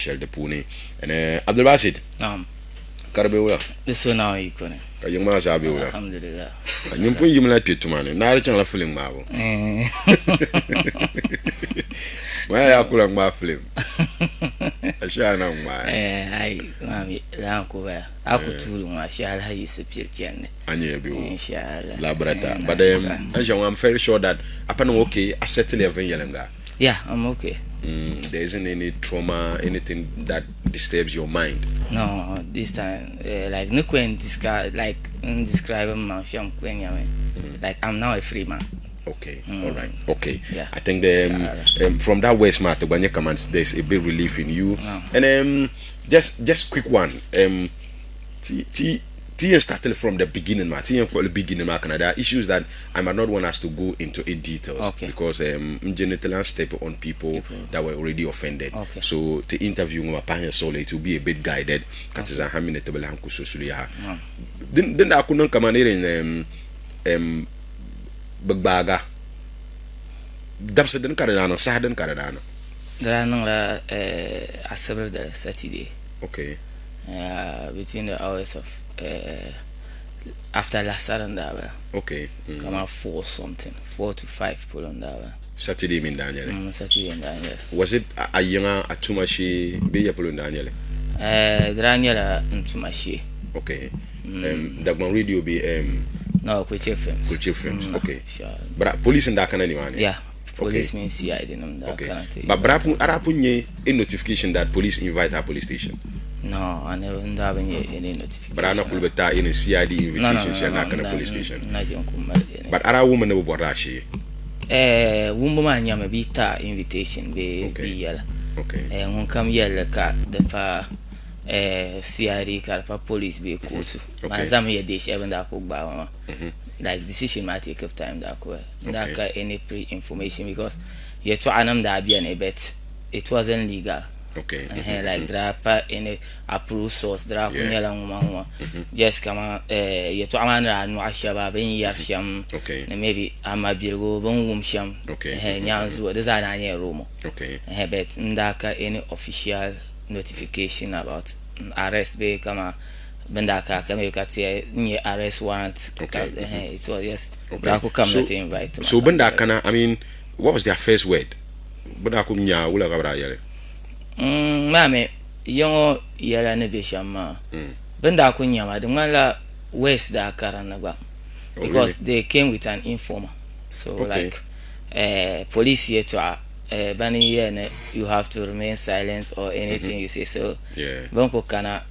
Shɛli di puuni. Ɛnɛ Abdulbasit. Naam. Ka di be wula? Di so Naawuni yiko ni. Ka yiŋ maa zaa be wula? Alhamdulillah. Ka nyin pun yimla kpe tuma ni, naa di chaŋla filim ŋmaabu. Maa yaa kula ŋmaai filim. Ashe a na ŋmaai. Eh, ai, maa mi lana ku bala. A ku tuuli ŋɔ, ashe a lahi yiɣisi pili chandi. A nyɛ be o. Inshallah. La brata. But um, I'm very sure that a pa niŋ okay, a settle ya viɛnyɛliŋga. Yeah, I'm okay. There isn't any trauma, anything that disturbs your mind? No, this time, like, ni kwen disca, like, n describe n maŋ shɛm kwen nyɛmi, like, I'm now a free man. Okay, all right, okay. Yeah. I think the, from that words maa ti gba nyɛ kaman there's a bit relief in you. And just quick one, ti, ti, Ti yɛn startili from the beginning maa, ti yɛn kpuɣili beginning maa kana. There are issues that I might not want us to go into it details Okay. because n je ni ti lan step on people that were already offended. Okay. So ti interview ŋɔ maa pahiya suɣili, it will be a bit guided ka ti zaŋ ha mi ni ti bi lahi ku so suli yaha. Din, din daa ku niŋ kaman irin bɛ gbaaga dabisi dini ka di daa niŋ, saha dini ka di daa niŋ? Di daa niŋla Asibiri dali, Saturday. Okay. Between the hours of after lahisari n daa bala. Okay. Kamani 4 something, 4 to 5 polo n daa bala. Saturday mi n daa nyɛli? Saturday n daa nyɛli. Was it a yiŋa a tuma shee bee ya polo n daa nyɛli? Di daa nyɛla n tuma shee. Okay. Dagbaŋ radio bee? No, Kuche Films. Kuche Films, okay. But police n daa kana nimaani? Yeah. Police mini CID nim daa kana ti. But bra pun, a daa pun nyɛ a notification that police invite a police station? No, I never, n daa bi nyɛ any notification. But a na kuli bi taai any CID invitation shɛli ni a kana police station? No, no, no, n na ʒin ku mali any. But a daa wummi ni bi bɔrila a shee? Eh, wumbu maa nyɛmi bɛ yi taai invitation bee bɛ yi yɛla. Okay. Eh, ŋun kam yɛlli ka di pa eh, CID ka di pa police bee kootu. Okay. Man zami ya dee shɛli bɛ ni daa kuli gbaai ba maa. Like decision maa take up time daa ku daa ka any pre information because yɛltɔɣa nim daa beni but it wasn't legal. Okay. Like di daa pa any approved source di daa ku nyɛla ŋuma ŋuma just kaman yɛltɔɣa maa ni daa nɔɣi shɛba bɛ ni yɛri shɛm ni maybe a mabiligu bɛ ni wum shɛm nyaanzuo di zaa daa nyɛla rumour but n daa ka any official notification about arrest bee kaman Bɛn daa ka ka maybe ka ti nyɛ arrest warrant ka it was yes daa ku kamina ti invite ma. So bɛn daa kana I mean what was their first word bɛ daa ku nya wula ka bɛ daa yɛli? Maa mi ya ŋɔ yɛla ni be shɛm maa bɛn daa ku nya ma di ŋmanila words daa ka di ni gba because they came with an informer so like police yɛltɔɣa bani yɛli ni you have to remain silent or anything you say so bɛn ku kana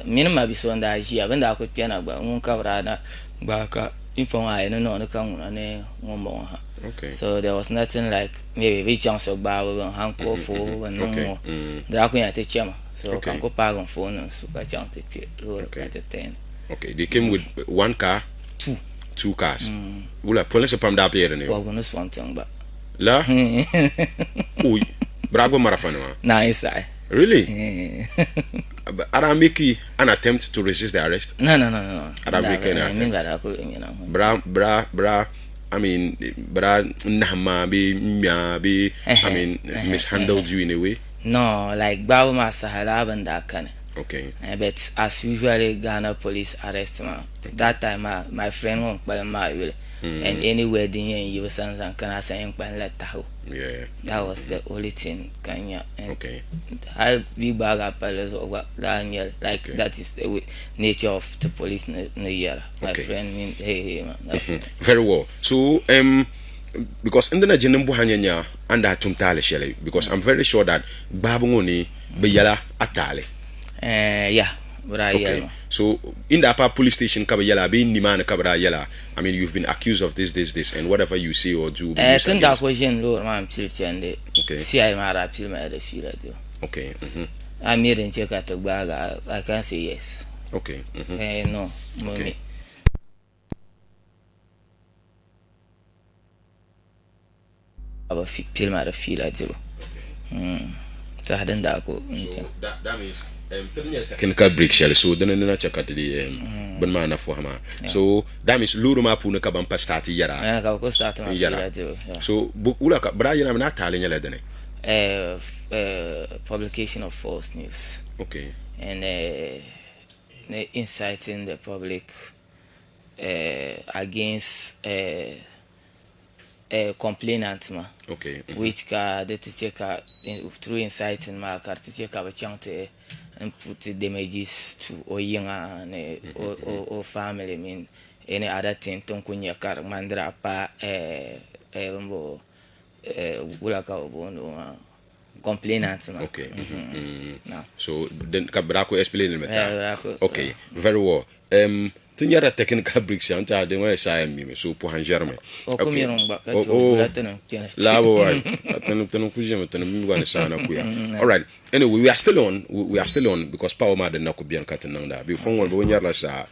mini ma bi so n daa ʒiya bɛ ni daa kuli kpɛna gba ŋun ka bi daa na gbaai ka info maa ni no ni ka ŋuna ni ŋun bɔŋɔ ha so there was nothing like maybe bɛ chaŋ so gbaabu bin handcuff o bin niŋ ŋɔ di daa kuli nyɛla ti chɛma so ka n kuli paagi n phone nim su ka chaŋ ti kpɛ loori ka ti turn. Okay, they came with one car? Two. Two cars. Wula polinsi pam daa be di ni? Kɔbigu ni something gba. La? Oi, bɛ daa gbubi marafa nima? Naan yi saɣi. Really? A daa make an attempt to resist the arrest? No, no, no, no. A daa make an attempt? Bra, bra, bra, I mean, bra nahima bee ŋmɛa bee, I mean, mishandled you in a way? No, like gbaabu maa saha laa bini daa kani. Okay. But as usually Ghana police arrest maa, that time maa, my friend ŋun kpalim maa yuli and anywhere din yɛn yi bi sani zaŋ kana a sani yɛn kpalim la tahigu. Yeah. That was the only thing ka n nya. Okay. Hali bɛ gbaagi a palli zuɣu gba laa n nyɛli like Okay. that is the way nature of the police ni ni yɛra. My Okay. friend mean hey hey man. Very well. So um, because n dina jini n bɔha nya nya a ni daa tum taali shɛli because I'm very sure that gbaabu ŋɔ ni bɛ yɛla a taali. Eh, yeah. Bɛ daa Okay. yɛli ma. So in daa paai police station ka bɛ yɛla bee nimaani ka bɛ daa yɛla I mean you've been accused of this this this and whatever you say or do will be Eh, used tin daa against. kuli ʒini loori maa m-pili chandi Okay. CI maa daa pili ma di fiila dibu. Okay. A mi din che ka ti gbaagi a, I can't say yes. Okay. Eh, no, m bi Okay. mi. Ka bɛ pili ma di fiila dibu. Saha din daa ku n So chaŋ. that, that means ti ni nyɛ technical break shɛli so dini ni na chɛ ka ti di bini maa na fɔhi maa. So that means loori maa puuni ka ban pa start yɛra. Eh, ka bɛ ku start ma N yɛra. fiila dibu. Yeah. So bu, wula ka bɛ daa yɛla mi ni a taali nyɛla dini? Publication of false news. Okay. And inciting the public against complainant maa. Okay. Which ka di ti che ka through inciting maa ka di ti che ka bi chaŋ ti n put damages to o yiŋa ni o family mini any other thing tin ku nya ka di ŋmani di daa pa bini bɔŋɔ wula ka bi booni o maa complainant maa. Okay. Mm-hmm. So then ka bɛ daa ku explain li mi taa. Okay, very well. Ti nyɛrila technical breaks ya n tiɛha di ŋɔ yɛ saa yɛn mimi so pɔhim ʒɛrimi. O ku miri n gba ka chɛ o vula ti ni kpɛna. Laabo wayi tini tini ku ʒimi tini mi gba ni saa na kuya. All right. Anyway, we are still on. We are still on because power maa din na ku bɛni ka ti niŋda. Bɛ phone ŋɔ bɛ nyɛrila saa.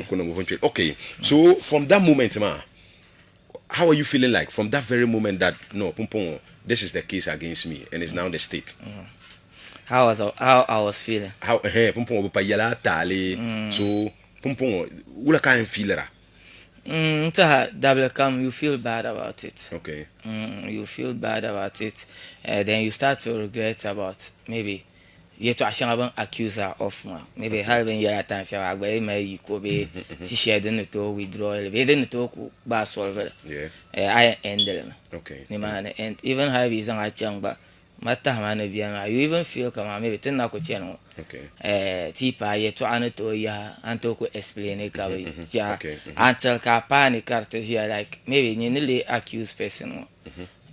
Ku niŋ bɛ Okay. So from that moment maa how are you feeling like from that very moment that no pumpong this is the case against me and it's now the state? How was how I was feeling? How eh pumpong bɛ pa yɛla taali so pumpong wula ka n feelira? N tiɛha dabili kam you feel bad about it. Okay. You feel bad about it then you start to regret about maybe yɛltɔɣa shɛŋa bini accuse a of maa maybe hali bini yɛli a time shɛli a gba yi mali yiko bee ti shɛli din ni tooi withdraw li bee din ni tooi ku gbaai solve li a yɛn end li mi nimaani and even hali bɛ yi zaŋ a chaŋ gba ma tahima ni beni maa you even feel kaman maybe ti ni na ku chani ŋɔ ti yi paai yɛltɔɣa ni tooi yaha a ni tooi ku explain ka bi chɛ a until ka a paai ni ka di ti ʒiya like maybe nyin ni lee accuse person ŋɔ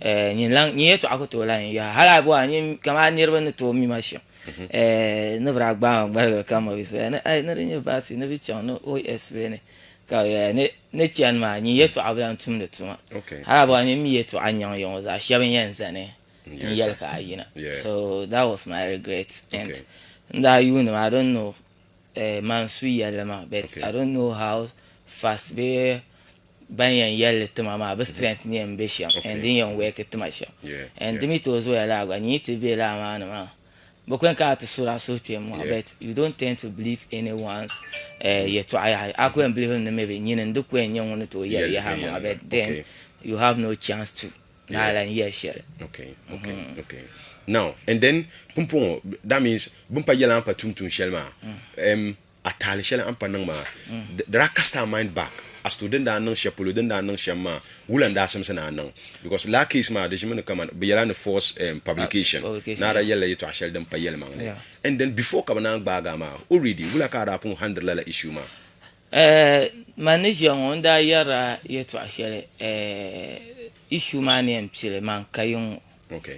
Nyin yɛltɔɣa ku tooi lahi yaha hali a bɔhi nyin kamani niriba ni tooi mi ma shɛm ni bɛ daa gbaai ma ŋmaligiri ka ma bi soya ni ai ni di nyɛ baasi ni bɛ chaŋ ni o explain ka ni chani maa nyin yɛltɔɣa bi lahi tumdi tuma hali a bɔhi nyin mi yɛltɔɣa nyaŋ ya ŋɔ zaa shɛba n-yɛn zani n-yɛli ka a yina so that was my regret and n daa yuuni maa I don't know man su yɛlli maa but I don't know how fast bee ban yɛn yɛli li tima maa bɛ strength ni yɛn be shɛm and din yɛn work tima shɛm and di mi tooi zooya lala gba nyin yi ti be lala maa ni maa bɛ ku yɛn kana ti suri a suhukpeeni maa but you don't tend to believe anyone's yɛltɔɣa yaha a ku yɛn believe ni maybe nyini n di ku yɛn nyɛ ŋun ni tooi yɛli yaha maa but then you have no chance to ni a lan yɛli shɛli. Okay, okay, okay. Now, and then pumpɔŋɔ that means bɛ ni pa yɛli a ni pa tum tuun shɛli maa a taali shɛli a ni pa niŋ maa, di daa cast a mind back as to din daa niŋ shɛli polo, din daa niŋ shɛm maa, wula n-daa simsi ni a niŋ? Because lala case maa di ʒimi ni kaman bɛ yɛla ni false publication, ni a daa yɛlila yɛtɔɣa shɛli din pa yɛlimaŋli. And then before ka bɛ naan gbaagi a maa, already wula ka a daa pun handle lala issue maa? Man ni ʒiya ŋɔ, n daa yɛrila yɛtɔɣa shɛli issue maa ni yɛn pili, man ka yi ŋɔ.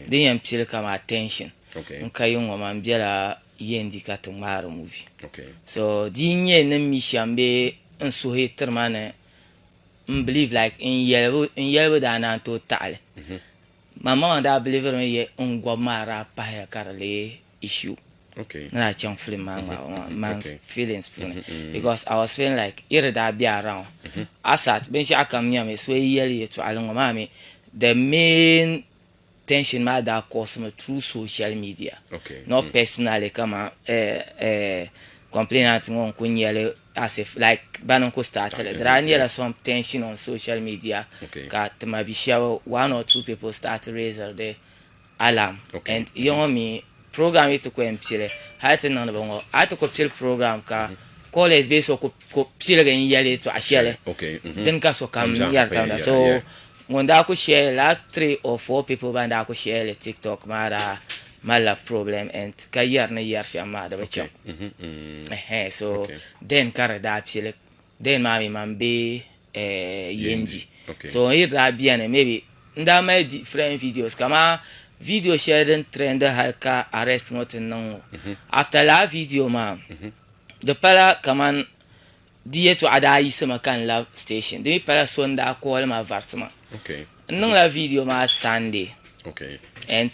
Din yɛn pili kaman attention, n ka yi ŋɔ, man bela Yendi ka ti ŋmaari movie. So di yi nyɛ ni mi shɛm bee n suhi tiri ma ni n believe like n yɛlibu n yɛlibu daa naan tooi taɣili. Man maŋa daa believe mi yɛ n gɔbu maa daa pahiya ka di lee issue. Ni daa chaŋ film maa ŋmaabu maa man feelings puuni because I was feeling like iri daa be around. Asat binshɛɣu kam nyɛmi so yi yɛli yɛltɔɣili ŋɔ maa mi the main tension maa daa cause mi through social media not personally kaman complainant ŋɔ n-kuli nya li as if like bani n-kuli start li di daa nyɛla some tension on social media ka ti ma bi shɛba one or two people start raising the alarm and ya ŋɔ mi program yi ti ku yɛn pili hali ti niŋdi ba ŋɔ a yi ti ku pili program ka callers bee so ku piligi n-yɛli yɛltɔɣa shɛli dini ka sokam yɛri tamda so Ŋun daa ku share lala 3 or 4 people ban daa ku share li tiktok maa daa malila problem and ka yɛri ni yɛri shɛm maa di bi chaŋ ɛhɛn so then ka di daa pili then maa mi man be Yendi so n yi daa beni maybe n daa mali different videos kaman video shɛli din trend hali ka arrest ŋɔ ti niŋ ŋɔ after lala video maa di pala kaman Di yɛtɔɣa daa yiɣisimi ka n labi station. Di mi pala so n-daa call ma varisi ma. N niŋla video maa Sunday and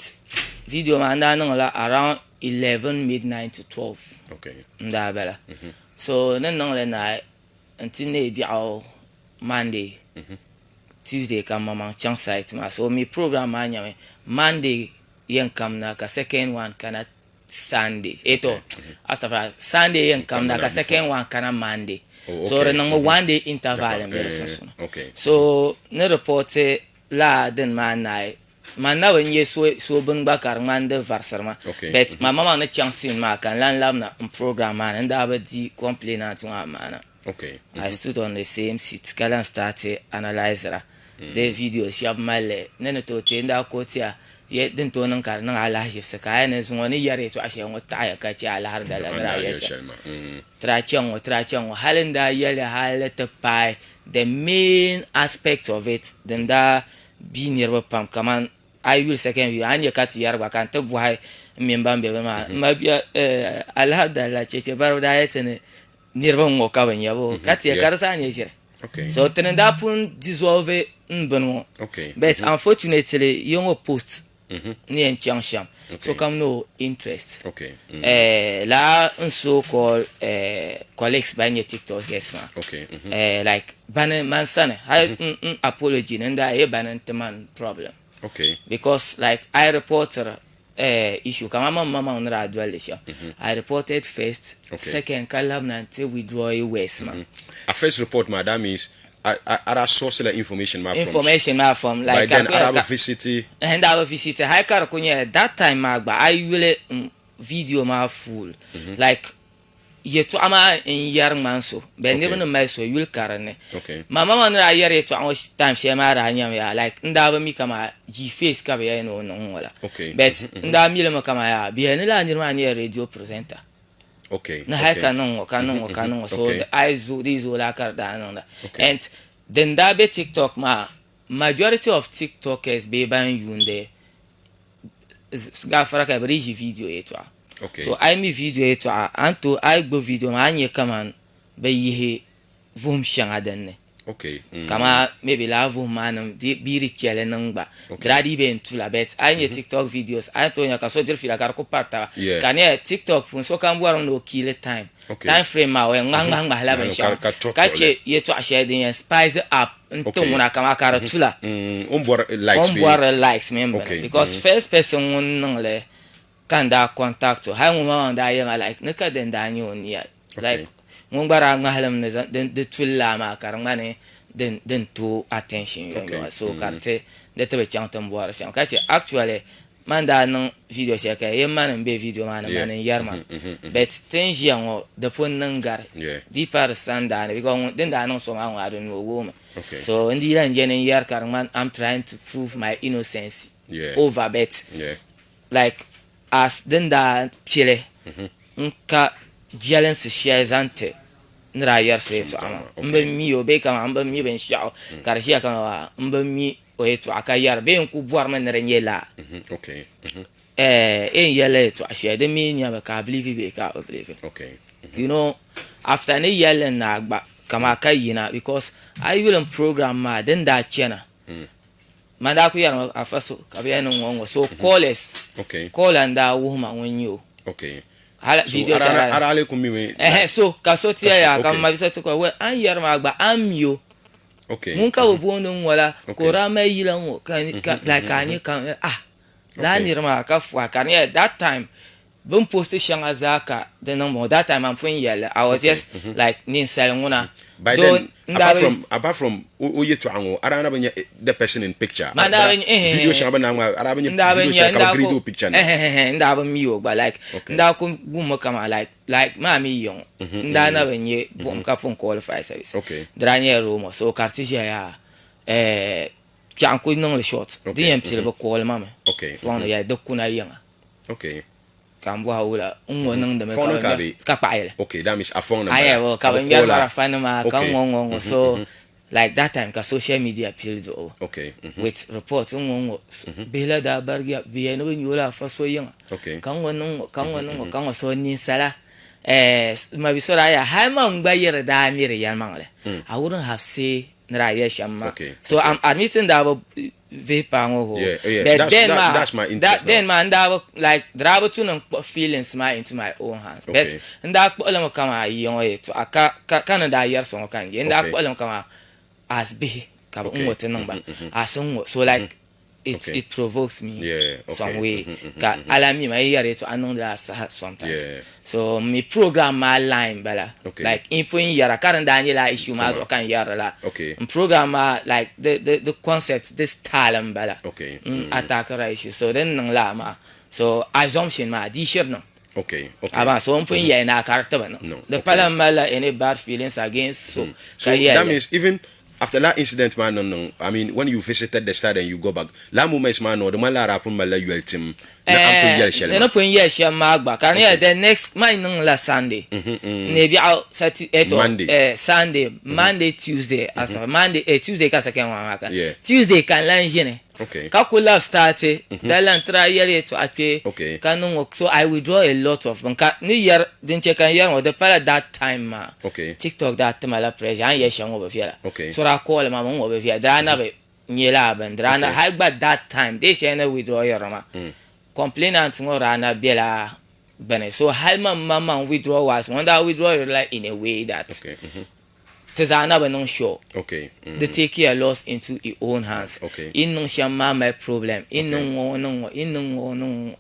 video maa n daa niŋla around 11 midnight to 12 n-daa bala. So ni niŋli naai n-ti neei biɛɣu Monday, Tuesday ka m maŋmaŋ chaŋ site maa. So mi program maa nyɛmi Monday yɛn kamina ka second one kana Sunday eh to astagfirullah Sunday yɛn kamina ka second one kana Monday Oh, so di okay. niŋmi one day interval n bɛ di Eh, sunsuuni okay. so ni report laa dini maa naai Man na bi nya so so bini gba ka di ŋmani di varisiri ma Okay. but man maŋmaŋ ni chaŋ scene maa ka n lan labina n program maa ni n daa bi di complainant ŋɔ amaana. Okay. I stood on the same seat ka lan start analyzera di videos shɛba mali li ni ni tooi ti n daa kotiya ye din tooi niŋ ka di niŋ alahiʒibisi ka a yɛn ni zuŋɔ ni yɛri yɛltɔɣa shɛli ŋɔ taɣiya ka chɛ alahiri daliya ni daa yɛli shɛm. Ti daa chaŋ ŋɔ, ti daa chaŋ ŋɔ hali n daa yɛli hali ti paai the main aspect of it din daa bi niriba pam kaman a yi yuli second video a ni nya ka ti yɛri gba ka n ti bɔhi m mini ban be bini maa m mabia alahiri daliya cheche baribu daa yɛli ti ni niriba n-ŋɔ ka bɛ nya ba o ka ti yɛli ka di zaa nyɛ ʒiri. So ti ni daa pun dissolve n bini ŋɔ but unfortunately ya ŋɔ post ni yɛn chaŋ shɛm sokam ni o interest lala n so called colleagues ban nyɛ tiktokers maa like bani man sani hali n apology ni n daa yɛ bani n-ti man problem because like I reportiri issue kaman man maŋmaŋ ni daa doli li shɛm I reported first second ka labina n-ti withdraw words maa. A first report maa that means a a daa source la information maa from information maa from by like ka then di a daa ka bi visit n daa bi visit hali ka di ku nyɛla that time maa gba a yi yuli video maa full like yɛltɔɣa maa n yɛri ŋmani so bɛ niriba ni mali so yuli ka dinni ma maŋmaŋ ni daa yɛri yɛltɔɣa ŋɔ time shɛli maa daa nyɛmi yaa like n daa bi mi kaman G-face ka bɛ yɛli ni o niŋ ŋɔ la but n daa mi li mi kaman yaa bɛ yɛli ni lala niri maa nyɛla radio presenter ni hali ka niŋ ŋɔ ka niŋ ŋɔ ka niŋ ŋɔ so a yi zooi di yi zooi laa ka di daa niŋda and din daa be tiktok maa majority of tiktokers bee ban yuundi gaafara ka bɛ dii ʒi video yɛltɔɣa so a yi mi video yɛltɔɣa a ni tooi a yi gbubi video maa a ni nya kaman bɛ yihi vuhim shɛŋa din ni kaman maybe lala vuhim maa nim bee di chɛli niŋ gba di daa dii bee n-tula but a yi nya tiktok videos a ni tooi nya ka so diri fiila ka di ku pari taba ka di nyɛla tiktok puuni sokam bɔrimi ni o kiili time time frame maa o yɛn ŋmahi ŋmahi ŋmahila binshɛɣu ka chɛ yɛltɔɣa shɛli din yɛn spice up n-ti ŋuna kaman ka di tula O ni bɔri likes mini bini because first person ŋun niŋli ka n daa contact o hali ŋun maŋmaŋ daa yɛli ma like ni ka din daa nyɛ o nia like ŋun gba daa ŋmahalimi ni di tuli laa maa ka di ŋmani din tooi attention yomyoma so ka di ti di ti bi chaŋ ti ni bɔri shɛm ka chɛ actually man daa niŋ video shɛli ka yɛn mani n bɛ video maa ni mani n yɛri ma but ti ni ʒiya ŋɔ di pun niŋ gari di pa di sandaani because din daa niŋ so maa ŋɔ I don't know o woomi so n dii lahi je ni n yɛri ka di ŋmani I'm trying to prove my innocence over but like as din daa pili n ka jɛlinsi shɛli zaŋ ti ni daa yɛri so yɛltɔɣa maa n bi mi o bee kaman n bi mi binshɛɣu ka di ʒiya kaman waa n bi mi o yɛltɔɣa ka yɛri bee n ku bɔrimi ni di nyɛ laa n yɛlila yɛltɔɣa shɛli di mi nyɛmi ka a biliivi bee ka a bi biliivi you know after ni yɛlli n naai gba kaman ka yina because a yi yuli n program maa din daa chana Man daa kuli yɛrimi afa so ka bɛ yɛli ni ŋ-ŋɔ ŋ-ŋɔ so callers caller n-daa wuhi ma ŋun nyɛ o hali video ɛhɛ so ka so ti yɛli ka m ma bisa ti kɔli well a ni yɛri maa gba a ni mi o ŋun ka bɛ booni ŋ-ŋɔ la ka o daa mali yila ŋ-ŋɔ ka like ka a nya ka ah lala niri maa ka fuhi ka di nyɛla that time Bɛ ni posti shɛŋa zaa ka di niŋ bɔŋɔ that time man pun yɛli li I was just like ninsali ŋuna By doo then, n daa apart bi from apart from o o yɛltɔɣa ŋɔ, a daa na bi nya the person in picture. Man daa bi nya ehe Video shɛŋa bɛ ni daa ŋmaai, a daa bi nya n daa bi video nya shɛli n ka bɛ daa grade ku o picture ni. ehehehe n daa bi mi o gba like Okay. n daa ku wummi kaman like like maa mi ya ŋɔ n daa na bi nya buɣim ka pun call fire service Okay. di daa nyɛla rumour so ka di ti ʒiya yaa eh kpɛɣu n ku niŋli short Okay. din yɛn pili bɛ call ma mi Okay. fɔŋ ni yɛli di kuna yiŋa. Okay. Ka n bɔhi wula n ŋɔ niŋdimi ka ka bɛ ka kpaɣili. Okay, that means a phone number. Ayi, well, ka bɛ ŋmɛri marafa nima ka ŋɔ ŋɔ ŋɔ so like that time ka social media pili duɣibu. Okay. With report n ŋɔ ŋɔ bihi la daa barigiya bɛ yɛli ni bɛ nyo la afa so yiŋa. Okay. Ka ŋɔ niŋ ŋɔ ka ŋɔ niŋ ŋɔ ka ŋɔ so ninsala eh ma bi so daa ya hali man gba yi di daa mi di yɛlimaŋli I wouldn't have say ni daa yɛli shɛm maa. Okay. So I'm admitting that bi vihi paai ŋɔ hoo. Yeah, yeah. But That's, then that, maa, that's my interest that, now. then maa n daa bi like di daa bi tu ni n kpuɣi feelings maa into my own hands. Okay. But n daa kpuɣi li mi kaman yi ŋɔ yɛltɔɣa ka ka ka ni daa yɛri so ŋɔ ka n je. N daa Okay. kpuɣi li mi kaman as bihi ka bi Okay. n ŋɔ ti niŋ ba as n ŋɔ so like it Okay. it provokes me Yeah, okay. some way Mhm, mhm, ka ala mi ma yi yɛri yɛltɔɣa niŋdila saha sometimes Yeah. so n mi program maa line bala Okay. like n pun yɛra ka din daa nyɛla issue maa zuɣu ka n yɛri la Okay. n program maa like the the the concept the style n bala Okay. n attackira issue so din niŋ laa maa so assumption maa di shiri niŋ Okay, okay. Amaa so n pun yɛli ni a ka di tibi niŋ. No, Di okay. pala m malila any bad feelings against so So ka yɛli that li. means even after that incident maa niŋ niŋ, I mean when you visited the state and you go back, laa moments maa niŋ di ŋmanila a daa pun malila yoli tim ni a ni pun yɛli shɛli Ni maa. ni pun yɛli shɛm maa gba ka di nyɛla the next man niŋ la Sunday ni biɛɣu sati eh, to, Monday. eh, Sunday, Monday, Tuesday, astagfirullah, Monday, eh, Tuesday ka second one maa ka. Yeah. Tuesday ka n lan ʒini. Okay. Ka ku labi starti da lan try yɛli yɛltɔɣa kpee Okay. ka niŋ o so I withdraw a lot of n ka ni yɛri din chɛ ka n yɛri ŋɔ di pala that time maa Okay. TikTok daa tima la pressure a ni yɛli shɛm ŋɔ bi viɛla Okay. so daa call ma mi ŋɔ bi viɛla di daa na bi nyɛ laa bini di daa na Okay. hali gba that time dee shɛli ni withdraw yɛri maa complainant ŋɔ daa na bela bini so hali man maŋmaŋ withdraw wise ŋɔ n daa withdraw la in a way that Okay. Mhm. Ti zaa na bi niŋ sure. Okay. Mm. Di take your laws into i own hands. Okay. I niŋ shɛm maa mali problem. I niŋ ŋɔ niŋ ŋɔ, i niŋ ŋɔ niŋ ŋɔ.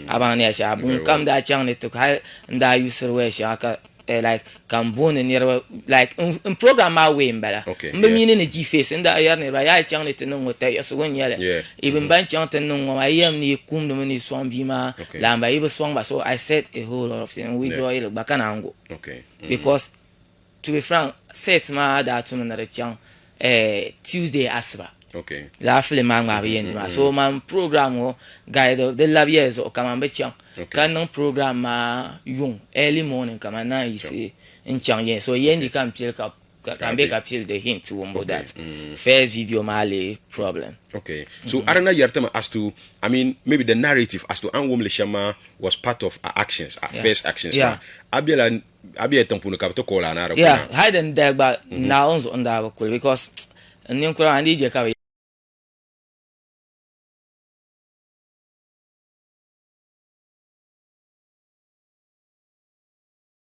A baŋ ni ya shɛli, bun kam daa chaŋ ni ti hali n daa yusiri waya shɛŋa ka eh, like ka n booni niriba like n program maa way n bala. Okay, N bi yeah. mini ni G-Face n daa yɛri niriba yaa yi chaŋ ni ti niŋ ŋɔ tayiɣisigu n nyɛli. Yeah. I bin ban chaŋ ti niŋ ŋɔ maa yi yɛm ni yi kumdimi ni yi sɔŋ bia maa Okay. laamba yi bi sɔŋ ba so I said a whole lot of things n withdraw yili gba ka naan go. Okay. Because To be frank, set maa daa tumi ni di chaŋ eh, Tuesday asiba. Okay. Lala film maa ŋmaabu yɛn di maa. So man program ŋɔ guide di labi yɛli zuɣu kaman bi chaŋ ka niŋ program maa yuŋ early morning kaman naan yiɣisi n chaŋ yɛn. So yɛn di ka n pili ka ka n be ka pili the hint wumbu that first video maa lee problem. Okay. So mm-hmm. Arana yɛri as to, I mean, maybe the narrative as to an wumli shɛm maa was part of our actions, our yeah. first actions. Yeah. A bela A bela tiŋ puuni ka bɛ ti call a ni a di Yeah, kuna. hali din dali gba Naawuni zuɣu n daa bi kuli because n ninkura maa n dii je ka bɛ.